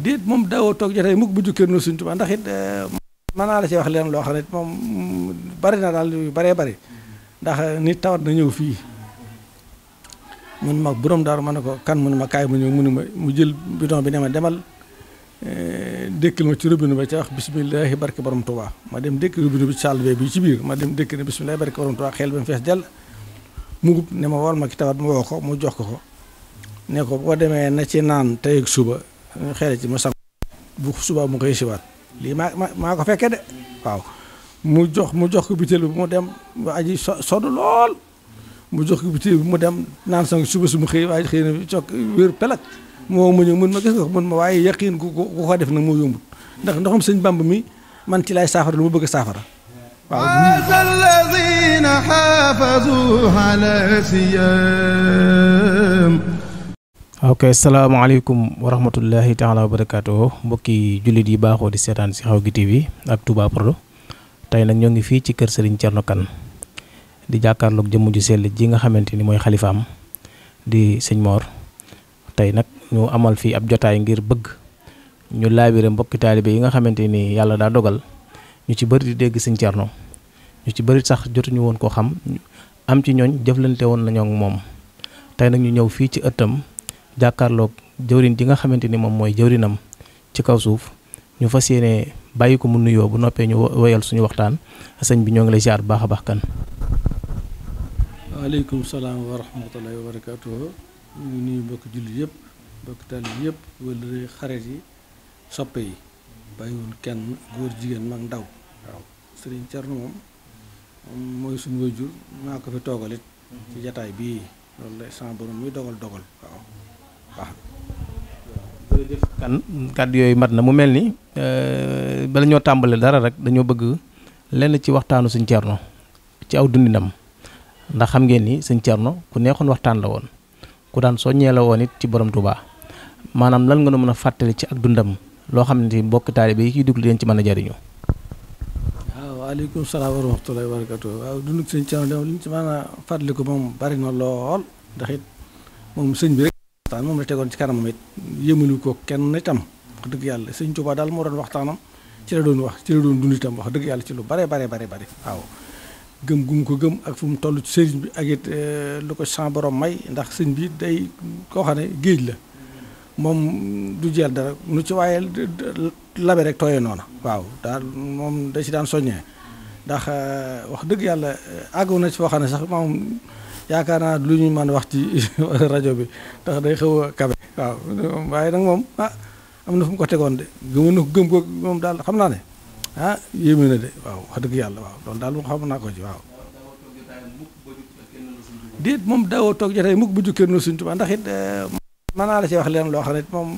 déet moom daawoo toog jotee mukk bu jukkee nu Sëñ Tuubaa ndax it mën naa la ci wax leen loo xam ne moom bari na daal yu baree bari ndax nit tawat na ñëw fii mun ma borom daaru ma ne ko kan mu ne ma kaay mu ñëw mu jël bidon bi ne ma demal dékkil ma ci robinet ba ca wax bisimilahi barke borom Tuubaa ma dem dékk robinet bi ci salle bi ci biir ma dem dékk ne bisimilahi barke borom Tuubaa xel ba mu fees dell mugub ne ma wol ma ki tawat mu woo ko mu jox ko ne ko boo demee na ci naan tey ak suba xeele ci ma sam bu suba mu koy siwaat lii maa ko fekkee de waaw mu jox ko butéel bi mu dem aji sonn lool mu jox ko butéel bi mu dem naan sang suba su mu xëy waaye xëy na cok wér pelak moo mu ñëw mun ma gis nga mun ma waaye yaqiin ku ko def nag moo yombut ndax ndoxam sëñ Bàmb mi man ci lay saafara lu ma bëgg a saafara waaw alladina xaafazu ala siyam. ok salaamaaleykum wa rahmatullahi taala wa barakaatuhu mbokki jullit yi baaxoo di seetaan si Xew gi TV ak Touba Prod tey nag ñoo ngi fii ci kër Serigne Thierno Kane di jàkkaarloog jëmm ju sell ji nga xamante ni mooy xalifaam di sëñ Mor tey nag ñu amal fii ab jotaay ngir bëgg ñu laabire mbokki taalibe yi nga xamante ni yàlla daa dogal ñu ci bëri di dégg sëñ Thierno ñu ci bëri sax jotuñu woon koo xam am ci ñooñ jëflante woon nañoo ak moom tey nag ñu ñëw fii ci ëttam jàkkaarloog jëwrin ji nga xamante ni moom mooy jëwrinam ci kaw suuf ñu fas yéene bàyyi ko mu nuyoo bu noppee ñu woyal suñu waxtaan sëñ bi ñoo ngi lay ziar bu baax a baax kan. waaleykum salaam wa rahmatullahi wa barakaatuhu ñu ngi nuyu mbokk jullit yëpp mbokk talib yëpp wala xarit yi soppe yi bàyyiwul kenn góor jigéen mag ndaw waaw Serigne Thierno moom mooy suñu wajur maa ko fi toogalit ci jataay bii loolu la sama borom muy dogal waaw waaw. jërëjëf kan kàddu yooyu mat na mu mel ni bala ñoo tàmbale dara rek dañoo bëgg lenn ci waxtaanu sëñ Thierno ci aw dundinam ndax xam ngeen ni sëñ Thierno ku neexoon waxtaan la woon ku daan soññee la woon it ci borom Touba maanaam lan nga nu mën a fàttali ci ak dundam loo xam ne mbokk taalibe yi ciy dugg leen ci mën a jariñu. waaw waaleykum salaam wa rahmatullahi wa barakatuh waaw dundug sëñ Thierno dem li ñu ci mën a fàttali ko moom bari na lool ndax it moom sëñ bi rek waxtaan moom la tegoon ci kanamam it yëmalu ko kenn itam wax dëgg yàlla sëñ Touba daal moo doon waxtaanam ci la doon wax ci la doon dund itam wax dëgg yàlla ci lu bare waaw gëm gum ko gëm ak fu mu toll ci sëriñ bi ak it lu ko sa borom may ndax sëñ bi day koo xam ne géej la moom du jël dara nu ci waaye labe rek tooyee noona waaw daal moom da ci daan soññee ndax wax dëgg yàlla àggu na ci foo xam ne sax moom yaakaar naa lu ñu mën a wax ci rajo bi ndax day xaw a kabe waaw waaye nag moom am na fu mu ko tegoon de gëmoon na ko gëm ko moom daal xam naa ne yéeme na de waaw wax dëgg yàlla waaw loolu daal moom xam naa ko ci waaw déet moom daawoo toog jotee mukk bu jukkee nu Sëñ Tuubaa ndax it mën naa la ci wax leen loo xam ne moom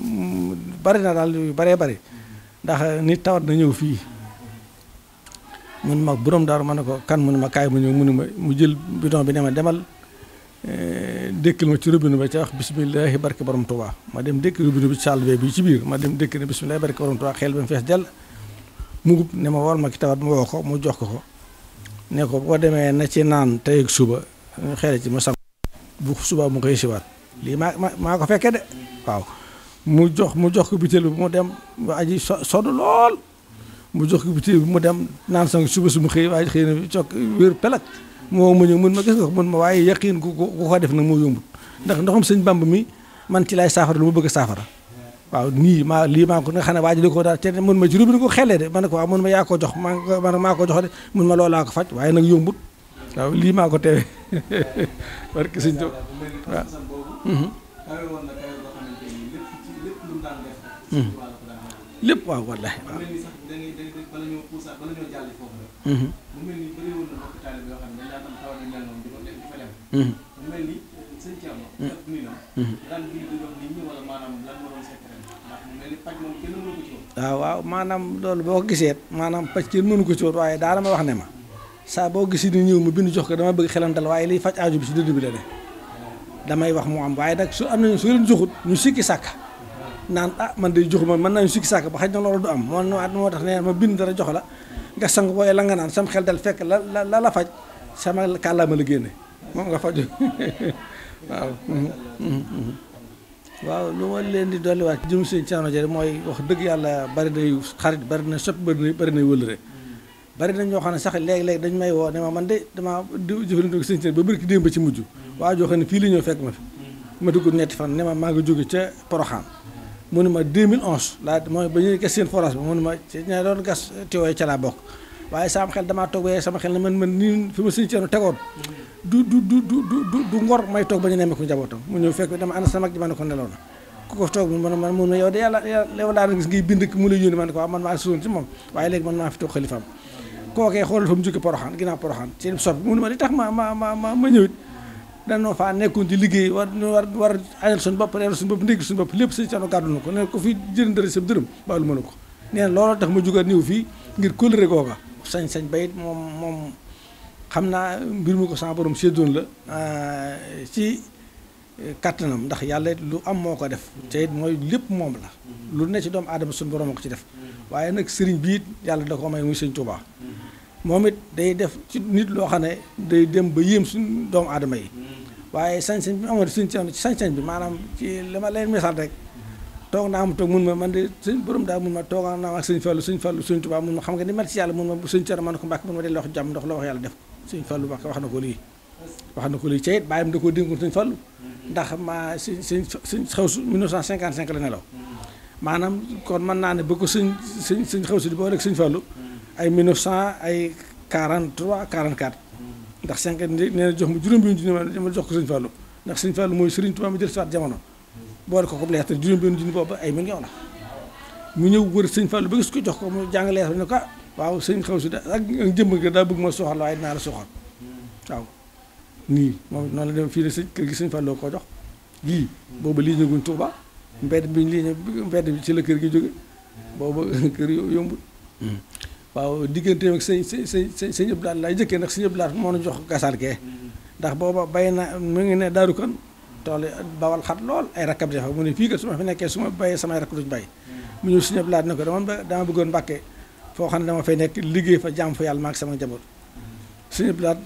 bari na daal yu baree bari ndax nit tawat na ñëw fii mun ma borom daaru ma ne ko kan mu ne ma kaay mu ñëw mu jël bidon bi ne ma demal dékkil ma ci robinet ba ca wax bisimilahi barke borom Tuubaa ma dem dékk robinet bi ci salle bi ci biir ma dem dékk ne bisimilahi barke borom Tuubaa xel ba mu fees dell mugub ne ma wol ma ki tawat mu woo ko mu jox ko ne ko boo demee na ci naan tey ak suba xeele ci ma sam bu suba mu koy siwaat lii maa ko fekkee de waaw mu jox ko butéel bi mu dem aji sonn lool mu jox ko butéel bi mu dem naan sang suba su mu xëy waaye xëy na cok wér pelak moo mu ñëw mun ma gis nga mun ma waaye yaqiin ku ko def nag moo yombut ndax ndoxam sëñ Bàmb mi man ci lay saafara lu ma bëgg a saafara waaw nii lii maa ko nga xam ne waa ji li ko daal te mun ma ci robinet ko xellee de ma ne ko waaw mun ma yaa ko jox maa ko jox de mun ma loolaa ko faj waaye nag yombut waaw lii maa ko teewee barke sëñ Tuubaa lépp waaw wallaahi waaw waaw maanaam loolu boo ko gisee maanaam paj kenn mënu ko ci woon waaye daana ma wax ne ma saa boo gis ni ñëw ma bind jox ko dama bëgg xelam dal waaye liy faj aaju bi ci dëdd bi la ne damay wax mu am waaye nag su am nañu su leen joxut ñu sikki sàkk naan man day joxu ma mën nañu sikki sàkk ba xaj na loolu du am moo tax ne ma bind dara jox la nga sang booy la nga naan sam xel dal fekk la faj sama kàllaama la génne moom nga faju waaw waaw lu ma leen di dolliwaat ci jëm sëñ Thierno Dieng mooy wax dëgg yàlla bari na xarit bari na sot bari na wëllëre bari na ñoo xam ne sax léeg-léeg dañ may woo ne ma man de dama jëfandikoo sëñ Thierno ba bëri ki démb ci mujj waa joo xam ne fii la ñëw fekk ma fi ma dugg ñetti fan ne ma maa ngi jóge ca Porokhane mu ne ma 2011 laa mooy ba ñuy gas seen forage bi mu ne ma ci ña doon gas tiwooy ca laa bokk waaye sama xel damaa toog ba sama xel ne man nii fi ma sëñ Thierno tegoon du ngor may toog ba ñu nemmeeku njabootam mu ñëw fekk dama ànd sama mag ji ma ne ko nelaw na ku ko toog man mun na yow de yàlla laa gis ngay bind mu lay yónni ma ne ko waaw man maa suwoon ci moom waaye léegi man maa fi toog xalifaam kookee xoolal fa mu jóge Porokhane ginnaaw Porokhane ci soppi mu ne ma li tax ma ñëwit danoo faa nekkoon ci liggéey war añal suñu bopp reer suñu bopp ndégg suñu bopp lépp sëñ Thierno gàddu na ko ne ko fi jëriñ dara sa dërëm baalu mën a ko nee na looloo tax ma jógaat ñëw fii ngir kóllëre googa sañ-sañ bayit moom xam naa mbir mi ko sama borom séddoon la ci kattanam ndax yàlla lu am moo ko def te it mooy lépp moom la lu ne ci doomu aadama suñu borom a ko ci def waaye nag sëriñ bi it yàlla da ko may muy sëñ Touba moom it day def ci nit loo xam ne day dem ba yéem suñu doomu aadama yi waaye sañ-sañ bi amoon sëñ ci sañ-sañ bi maanaam ci li ma leen misaal rek toog naa am toog mun ma man de sëñ borom daal mun ma toog naa ak sëñ Fallu sëñ Touba mun ma xam nga ni mel ci yàlla mun ma bu sëñ Thierno man ko Mbàkke mun ma del wax jàmm ndox la wax yàlla def sëñ Fallu Mbàkke wax na ko lii ci it bàyyam da koo dénkoon sëñ Fallu ndax sëñ xew su 1955 la nelaw maanaam kon mën naa ne ba ko sëñ xew su di boo rek sëñ Fallu ay 1900 ay 43 44 ndax 5 nee na jox ma juróom benn junni ma jox ko sëñ Fallu ndax sëñ Fallu mooy Sëriñ Tuubaa ma jël si waat jamono boole ko leetar juróom benn junni boobu ay million la mu ñëw wër sëñ Fallu ba gis ko jox ko mu jàng leetar ne ko waaw sëñ xew si ak jëmb nga daa bëgg ma soxal waaye dinaa la soxal waaw nii moom noonu la dem fii ne sëñ kër gi sëñ Fallu koo jox lii booba lii ñëguñ Tuuba mbedd bi ci la kër gi jóge booba kër yombul waaw digganteem ak sëñ Abdou Lahad laay jëkkee ndax sëñ Abdou Lahad moo nu jox gasal kee ndax booba bay na mu ngi ne Daaru Kan tool bawal xat lool ay rakkab defa mu ne fii kat su ma fi nekkee su ma bayee samay rakk duñ bay mu ñëw sëñ Abdou Lahad ne ko dama bëggoon Mbàkke foo xam ne dama fay nekk liggéey fa jàmm fa yàlla maag sama njaboot sëñ Abdou Lahad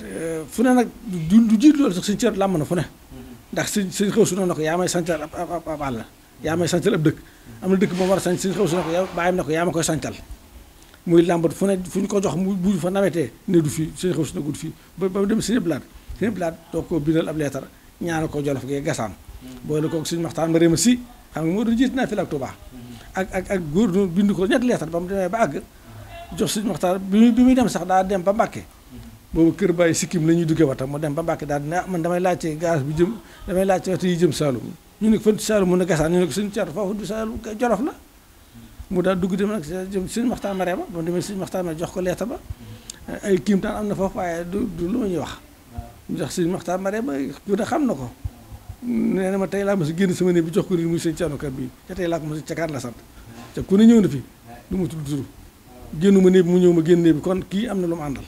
fu ne nag du jiit loolu sax sëñ Thierno làmm na fu ne ndax sëñ xew su noonu na ko yaa may sancal ab àll yaa may sancal ab dëkk am na dëkk moom war a sanc sëñ xew su ne ko yow bàyyam ne ko yaa ma koy sancal muy làmbat fu ne fu ñu ko jox mu bu fa nawetee ne du fii sëñ xew su ne ko du fii ba dem sëñ Abdou Lahad doo ko bindal ab leetar ñaana ko Jolof gee gasaan boole ko sëñ Maxtaan Mariama Si xam nga moo doon jiit naa fi la ak Tuubaa ak góor doon bind ko ñetti leetar ba mu demee ba àgg jox sëñ Maxtaan bi muy dem sax daa dem ba Mbàkke boobu kër bàyyi sikkim la ñuy duggee wata mu dem ba Mbàkke daal dina man damay laajte gaz bi jëm damay laajte waxtu yi jëm Saalum ñu ne ko fan Saalum mun a gasaan ñu ne ko sëñ Thierno foofu du Saalum Jolof la mu daal dugg dem nag jëm sëñ Maxtaan Mariama ba mu demee sëñ Maxtaan Mariama jox ko leetar ba ay kiimtaan am na foofu waaye du lu ma ñuy wax mu jox sëñ Maxtaan Mariama ku ne xam na ko nee na ma tey laa ma si génn sama néeg bi jox ko nit muy sëñ Thierno Kër bii te tey laa ko ma si cakaan la sant te ku ne ñëw na fi du ma tudd turu génnu ma néeg bi mu ñëw ma génn néeg bi kon kii am na lu mu àndal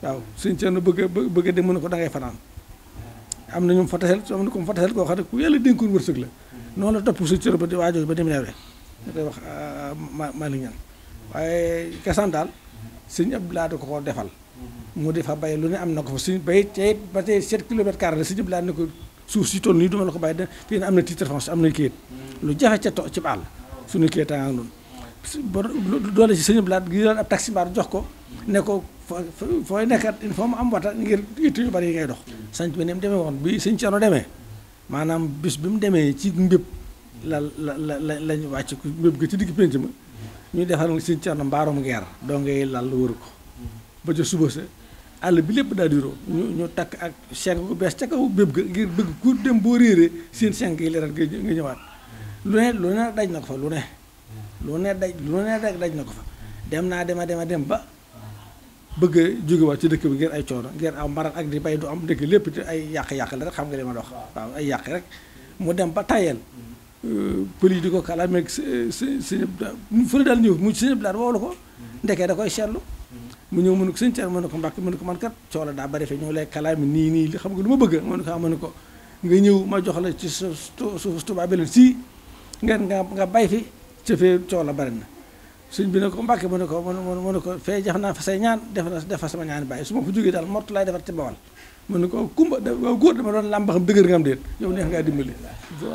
waaw sëñ Thierno bëgg a dem mu ne ko da ngay fanaan am na ñoom fa tasel am na ko fa tasel koo xam ne ku yàlla dénkoon wërsëg la noonu la topp sëñ Thierno ba waajooju ba dem neewre ñu koy wax Malick Niang waaye kasaan daal sëñ Abdou Lahad ko ko defal mu defa bay lu ne am na ko fa suñ bay tey ba tey 7 kilomètres carré la sëñ Abdou Lahad ne ko suuf si toll nii duma la ko bàyyi fii am na titre foncier am na kayit lu jafe ca ci àll suñu kayit a noonu doole si sëñ Abdou Lahad gi doon ab taximan jox ko ne ko fooy nekkat il faut mu am wata ngir it yu bari yi ngay dox sanc bi ne mu demee woon bi sëñ Thierno demee maanaam bis bi mu demee ci mbéb lañ wàcc ko mbéb ga ci digg pénc ma ñu defar sëñ Thierno mbaarum ngeer doo ngay lal wër ko ba ca suba sa àll bi lépp daal di roo ñu takk ak seng gu bees ca kaw béb ga ngir bëgg ku dem boo réeree seen seng yi leeral nga ñëwaat lu ne daj na ko fa lu ne daj na ko fa dem naa dem ba bëgg a jógewaat ci dëkk bi ngir ay coono ngir aw maral ak di bay du am dëkk lépp te ay yàq-yàq la rek xam nga li ma dox waaw ay yàq rek mu dem ba tayel pël yi di ko kalaamee sëñ fu ne daal ñëw mu sëñ Abdou Lahad woolu ko ndekee da koy seetlu mu ñëw mënu ko sëñ Thierno mënu ko Mbàkke mënu ko man kat coono daa bari fe ñëw lay kalaami nii li xam nga lu ma bëgg mënu ko mënu ko nga ñëw ma jox la ci suuf Tuubaa bi la sii nga bay fi ca fee coono bari na sëñ bi ne ko Mbàkke mu ne ko fee def naa fa say ñaan def fa sama ñaani bàyyi su ma fa jógee daal mott laay defar ci Bawal mu ne ko kumba waaw góor dama doon làmb ba xam dëgër nga am déet yow neex ngaa dimbali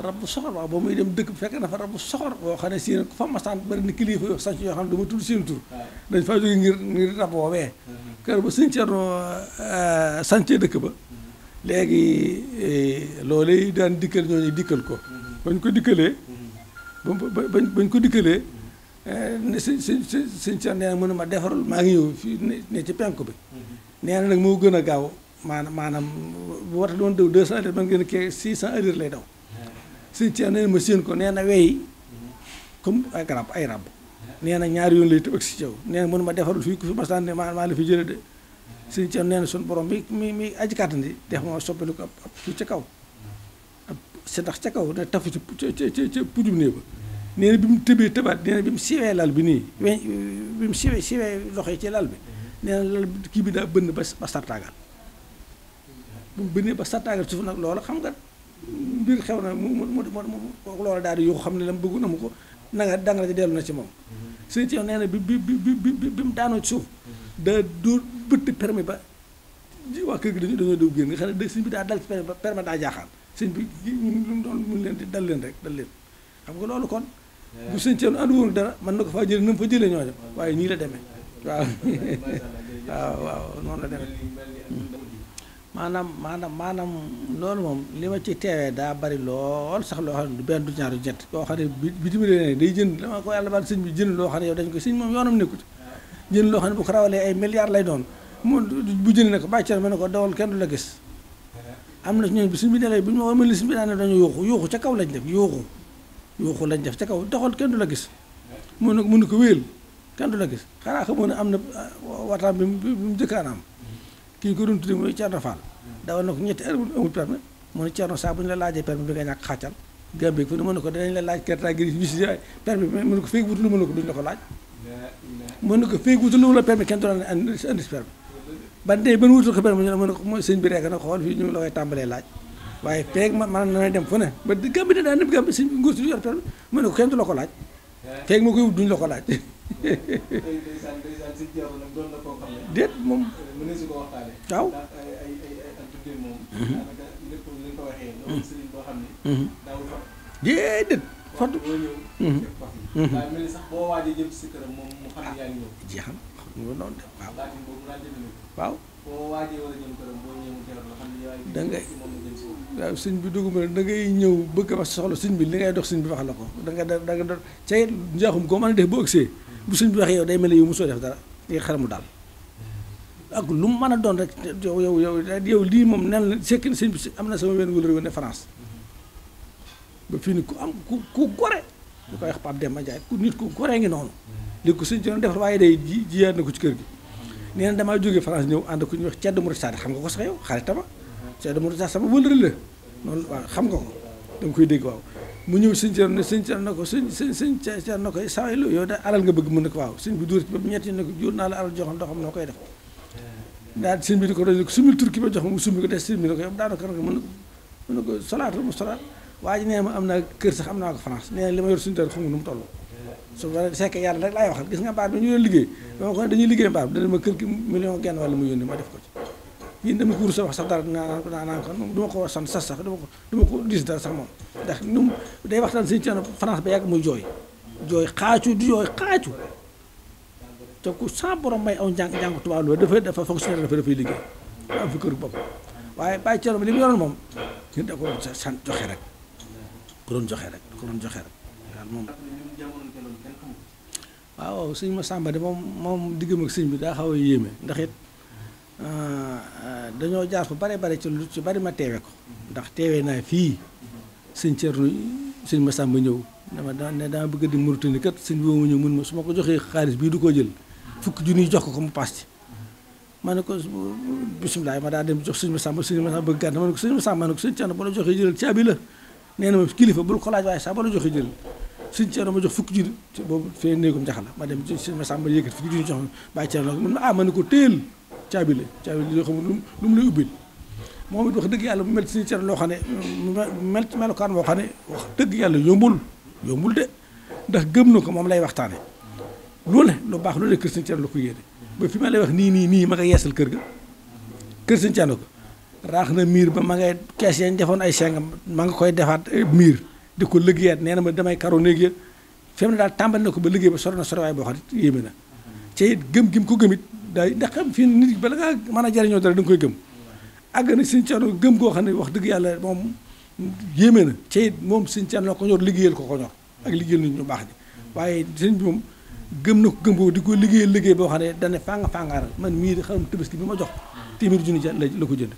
rab bu soxor waaw ba muy dem dëkk fekk na fa rab bu soxor boo xam ne si ko fa masaan bari na kilifa yoo sanc yoo xam ne dama tudd seen tur dañ faa jóge ngir rab woowee kër ba sëñ Cerno sancee dëkk ba léegi loolu daan dikkal ñooñu dikkal ko bañ ko dikkalee bañ ko dikkalee sëñ Cerno nee na mënu ma defarul maa ngi ñëw fii ne ci penku bi nee na nag moo gën a gaaw maanaam bu wata doon daw 200 heures man ngeen kee 600 heures lay daw sëñ Cerno nee na ma séen ko nee na wey comme ay garab ay rab nee na ñaari yoon lay tëb ak si caw nee na mënu ma defarul fii ku fi masaan ne maa la fi jële de sëñ Cerno nee na suñu borom mi aji kàttandi def ma soppali ko ab fii ca kaw ab si ndax ca kaw ne tafu ci pujum nee ba nee na bi mu tëbee tëbaat nee na bi mu siwee lal bi nii bi mu siwee loxo yi ci lal bi nee na lal kii bi daa bënn ba sartaagal bu mu bënnee ba sartaagal suuf nag loolu xam nga mbir xew na mu loolu daal di yoo xam ne la mu bëggu na mu ko nanga danga la ci dellu na ci moom sëñ Cerno nee na bi mu daanoo ci suuf da dóor bëtt permis ba waa kër gi dañoo dëw génn nga xam ne sëñ bi daa dal ci permis ba permis daa jaaxaan sëñ bi lu mu doon mun leen di dal leen rek dal leen xam nga loolu kon bu sëñ Cerno àndu woon dara mën na ko faa jële na mu fa jëlee ñooñu waaye nii la demee waaw noonu la demee maanaam loolu moom li ma ci teewee daa bari lool sax loo xam ne du benn du ñaar du ñett yoo xam ne bitim réew day jënd dama ko yàlla baal sëñ bi jënd loo xam ne yow dañ ko sëñ moom yoonam nekkut jënd loo xam ne bu ko rawalee ay milliards lay doon mu bu jënd ne ko bàyyi Cerno ma ne ko dawal kenn du la gis am na ñooñu bi sëñ bi delee bu ñu ma wamali sëñ bi daane dañu yuuxu ca kaw lañ def yuuxu lañ def ca kaw doxal kenn du la gis mun na ko wéel kenn du la gis xanaa xamoo ne am na waxtaan bi mu jëkkaan am kii ko doon tudde mooy Cerno Fall dawal na ko ñetti heure amul permis mu ne Cerno saa bu ñu la laajee permis bi nga ñàkk xàccal Gambie fu ne mën na ko danañ la laaj carte grise bi si permis bi mën na ko féeg wutu mën na ko duñ la ko laaj mën na ko féeg wutu lu la permis kenn du la andi permis ban dee ban wutul ko permis ñu ne mën na ko mooy sëñ bi rek na xool fii ñu la koy tàmbalee laaj waaye feeg man na dem fu ne ba Gambie de daan dem Gambie sëñ bi nguur si yor permis mën na ko kenn du la ko laaj feeg ma koy wut duñ la ko laaj déet moom waaw déedéet fottu jeexam nga noonu de waaw da ngay waaw sëñ bi duguma da ngay ñëw bëgg ma soxla sëñ bi li ngay dox sëñ bi wax la ko da nga doon cay njaaxum koo mën a def boo ëgsee bu sëñ bi waxee yow day mel ne yow mosoo def dara ngay xaramu daal ak lu mu mën a doon rek yow lii moom nen la sekk sëñ bi am na sama wenn wëlëri ne France ba fii ni ku am ku gore lu koy wax Pape Demba Ndiaye ku nit ku gore ngi noonu li ko sëñ ci doon def waaye day jiyaat na ko ci kër gi nee na damaa jógee France ñëw ànd ku ñuy wax Ceddo Mouride Sade xam nga ko sax yow xaritama Ceddo Mouride Sade sama wëlëri la noonu waaw xam nga ko danga koy dégg waaw mu ñëw sëñ Cerno na ko sëñ Cerno na ko saa yow da alal nga bëgg mën na ko waaw sëñ bi dóor ci ba ñetti ne ko jóor naa la alal joxoon doo xam noo koy def daal sëñ bi di ko doon ko sumil turki ba jox ma mu summi ko des sëñ bi ne ko yow daanaka mën na ko solaat mu solaat waa ji nee ma am naa kër sax am naa ko France nee na li ma yor suñu tër xam nga nu mu toll su ma sekkee yàlla rek laay waxal gis nga mbaar bi ñu doon liggéey dama ko ne dañuy liggéey mbaar bi dana ma kër gi million genn wala mu yónni ma def ko ci yéen dama ko rusa wax sax dara naa ko du ma ko sant sax du ma ko dis dara sax moom ndax nu mu day waxtaan sëñ Cerno France ba yàgg muy jooy xaacu du jooy xaacu te ku sa borom may aw njàng tubaab loolu dafa fonctionnaire dafay liggéey am fi kër bopp waaye bàyyi Cerno li mu yoroon moom ñun da ko doon sant joxe rek ko doon joxe rek daal moom waaw sëñ Masamba de moom diggam ak sëñ bi daa xaw a yéeme ndax it dañoo jaar fa bare ci lu ci bari ma teewe ko ndax teewee naa fii sëñ Cerno sëñ Masamba ñëw dama bëgg di Mauritanie kat sëñ bi ma ñëw mun ma su ma ko joxee xaalis bii du ko jël fukki junni jox ko mu paas ci ma ne ko bisimilah ma daal dem jox sëñ Masamba bëgg gàtt ma ne ko sëñ Masamba ma ne ko sëñ Cerno ba la joxee jëlal caabi la nee na ma kilifa bul ko laaj waaye sax ba la joxee jëlal sëñ Cerno ma jox fukki junni boobu fee néegum jax la ma dem sëñ Masamba yëkkati fukki junni jox ma bàyyi Cerno mun ma ne ko téel caabi la yoo xam lu mu lay ubbil moom it wax dëgg yàlla mu mel ci sëñ Cerno loo xam ne mel ci melokaan boo xam ne wax dëgg yàlla yombul de ndax gëm na ko moom lay waxtaane lu ne lu baax lu ne kër sëñ Cerno la ko yéene ba fi ma lay wax nii ma nga yeesal kër sëñ Cerno ko raax na miir ba ma ngay kees yañ defoon ay sengam ma nga koy defaat miir di ko liggéeyaat nee na ma damay karo néeg ya fi mu ne daal tàmbali na ko ba liggéey ba sori na sori waay boo xam ne yéeme na ca it gëm ko gëmit day ndax xam fii nit bala ngaa mën a jariñoo dara da nga koy gëm àgg na Sëñ Cerno gëm goo xam ne wax dëgg yàlla moom yéeme na ca it moom Sëñ Cerno ko ñor liggéeyal ko ñor ak liggéeyal nit ñu baax ñi waaye sëñ bi moom gëm na ko gëm ko di ko liggéeyal liggéey boo xam ne dane fàngaaral man mii di xarum tabaski bi ma jox téeméeri junni la ko jënd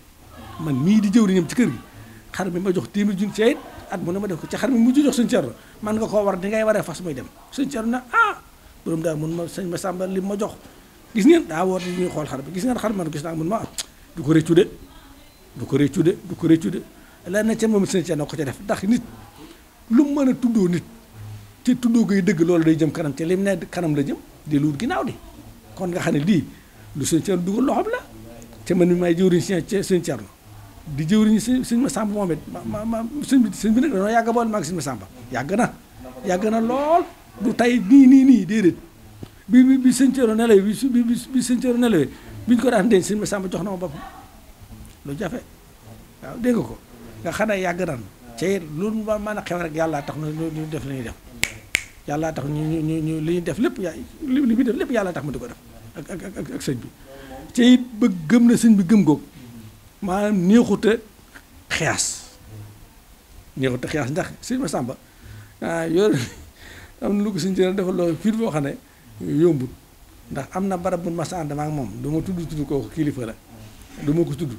man mii di jëwriñam ci kër gi xar mi ma jox téeméeri junni ca it at mu ne ma def ko ca xar mi mujj jox Sëñ Cerno man nga koo war di ngay waree fas muy dem Sëñ Cerno na borom daal mun ma sëñ ma sàmba li ma jox gis ngeen daa woote ñuy xool xar bi gis ngeen xar man gis naa mun ma du ko réccu de du ko réccu de la na ca moom Sëñ Cerno ko ca def ndax nit lu mu mën a tuddoo nit te tuddoo koy dëgg loolu day jëm kanam te lim ne kanam la jëm di luut ginnaaw di kon nga xam ne lii lu Sëñ Cerno dugal loxoom la te man mi may jëwriñ Sëñ Cerno di jëwriñ sëñ ma sàmba moom it ma sëñ bi nag dañoo yàgg boole maag sëñ ma sàmba yàgg na lool du tey nii déedéet bi Sëñ Cerno nelawee bi Sëñ Cerno nelawee bi ñu ko daan denc sëñ ma sàmba jox na ma boppam lu jafe waaw dégg nga ko nga xam ne yàgg nan te loolu ma mën a xew rek yàlla tax ñu def li ñuy def yàlla tax ñu li ñuy def lépp li muy def lépp yàlla tax mu di ko def ak sëñ bi te it ba gëm na sëñ bi gëm googu maanaam neexute xiyaas ndax sëñ ma sàmba yor am na lu ko Sëñ Cerno dafa loo fiir boo xam ne yombut ndax am na barab bu ma sa ànd ak moom du ma tudd kooku kilifa la du ma ko tudd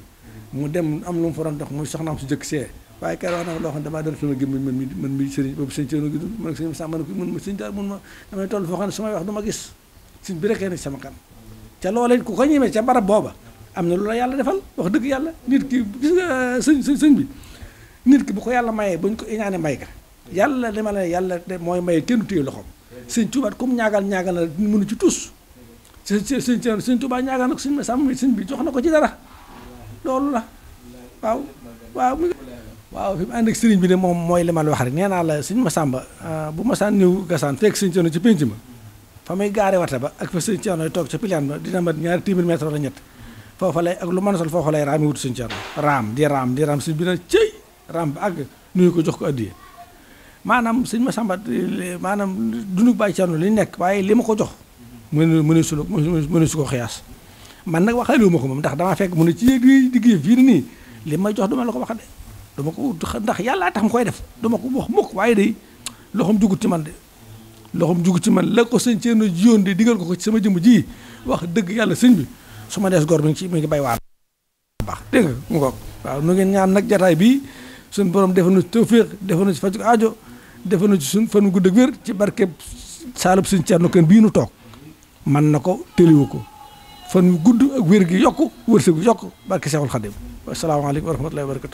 mu dem am lu mu fa doon dox muy soxnaam su jëkk see waaye kay wax na loo xam ne damaa doon sama gémmiñ man mi sëriñ boobu Sëñ Cerno gi dund man ak sëñ ma sàmba ne ko mun ma sëñ daal mun ma damay toll foo xam ne su may wax du ma gis sëñ bi rekee ne sama kan ca loolee ku ko ñemee ca barab booba am na lu la yàlla defal wax dëgg yàlla nit ki gis nga sëñ bi nit ki bu ko yàlla mayee buñ ko iñaane may ka yàlla li ma la yàlla mooy maye kenn téye loxoom sëñ Tuubaa comme ñaagal na mënu ci tus sëñ Tuubaa ñaagal na ko sëñ ma sàmm sëñ bi jox na ko ci dara loolu la waaw fi mu ànd ak sëriñ bi ne moom mooy li ma la wax rek nee naa la sëñ ma sàmba bu ma saan ñëw gasaan fekk Sëñ Cerno ci pénc ma fa may gaare wata ba ak fa Sëñ Cerno toog ca pilaan ba dina mat 2 téeméeri mètre wala ñett foofa lay ak lu mën a sol foofa lay raami wut Sëñ Cerno raam di raam sëñ bi na cëy raam ba àgg nuyu ko jox ko addiye maanaam sëñ ma sàmba maanaam dunu Baay Cerno li nekk waaye li ma ko jox mënu su ko xiyaas man nag waxaale wu ma ko moom ndax damaa fekk mu ne ci yéeg diggée fii nii li may jox duma la ko wax de duma ko ndax yàllaa tax mu koy def duma ko wax mukk waaye day loxoom jugut ci man de loxoom jugut ci man la ko Sëñ Cerno jiyoon de digal ko ci sama jëmm ji wax dëgg yàlla sëñ bi su ma dees gor mi ngi bay waar baax dégg nga mu ngoog waaw nu ngeen ñaan nag jataay bii suñ borom defal na ci tawféex defal na ci faju aajo defal na ci suñ fan gudd ak wér ci barkeb saalub Sëñ Cerno Kane bii nu toog man na ko téliwu ko fan wu gudd ak wér gi yokku wërsëg gi yokku barke Seexul Xadim asalaamaaleykum wa rahmatullahi wa barakatu